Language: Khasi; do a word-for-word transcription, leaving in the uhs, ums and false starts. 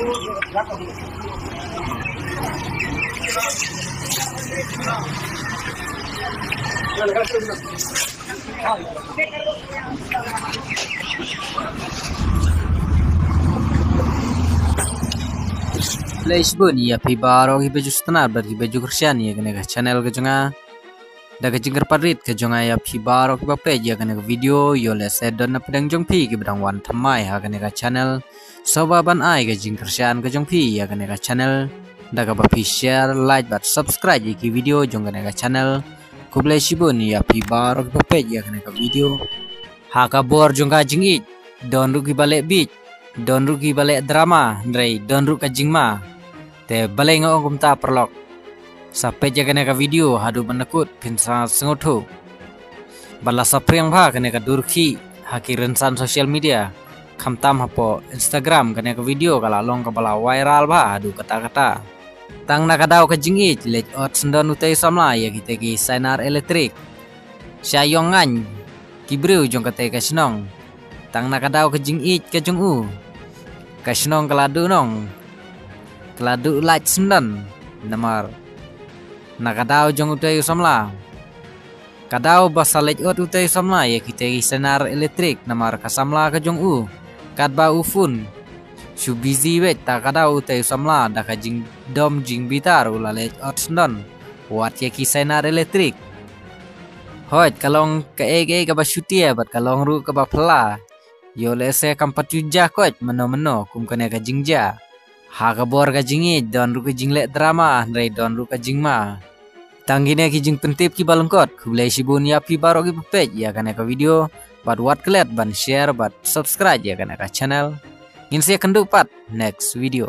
Khublei shibun ïa phi baroh kiba ju sngewtynnat bad kiba ju kyrshan ïa kane ka channel ka jong nga. Da ka jingkyrpad rit ka jong nga ïa phi baroh kiba peit ïa kane ka video, ïoh lehse don na pdeng jong phi kiba dang wan thymmai ha kane ka channel. Sngewbha ban ai ka jingkyrshan ka jong phi ïa kane ka channel da kaba phi share, like bad subscribe ïa ki video jong kane ka channel. Khublei shibun ïa phi baroh kiba peit ïa kane ka video. Ha ka bor jong ka jingïeit, don ruh kiba leh bieit, don ruh kiba leh drama, hynrei don ruh ka jingma. Te balei nga ong kumta paralok? Sa peit ïa kane ka video haduh ban da kut phin sa sngewthuh. Bad la saphriang bha kane ka dur khih ha ki rynsan social media, khamtam hapoh Instagram kane ka video ka la long kaba la viral bha haduh katta katta. Tang na ka daw ka jingïeit leit ot syndon utei u samla ïa kitei ki sainar elektrik. Sha ïong ngaiñ ki briew jong katei ka shnong. Tang na ka daw ka jingïeit ka jong u, ka shnong ka la duh nong, ka la duh lait syndon. Namar na ka daw jong utei u samla, ka daw ba sa leit ot utei u samla ïa kitei ki sainar elektrik, namar ka samla ka jong u katba u phone shu busy beit, ta ka daw utei u samla da ka jingdom jingbitar u la leit ot syndon wat ïa ki sainar elektrik. Hooid, ka long kaei kaei kaba shutia bad ka long ruh kaba phylla. Ïoh lehse kam pat ju jia koit mynno mynno kum kane ka jingjia. Ha ka bor ka jingïeit don ruh ka jingleh drama, hynrei don ruh ka jingma. Tang kine ki jingpyntip kiba lyngkot. Khublei shibun ïa phi baroh kiba peit ïa kane ka video, bad wat klet ban share bad subscribe ïa kane ka channel. Ngin sa ïakynduh pat next video.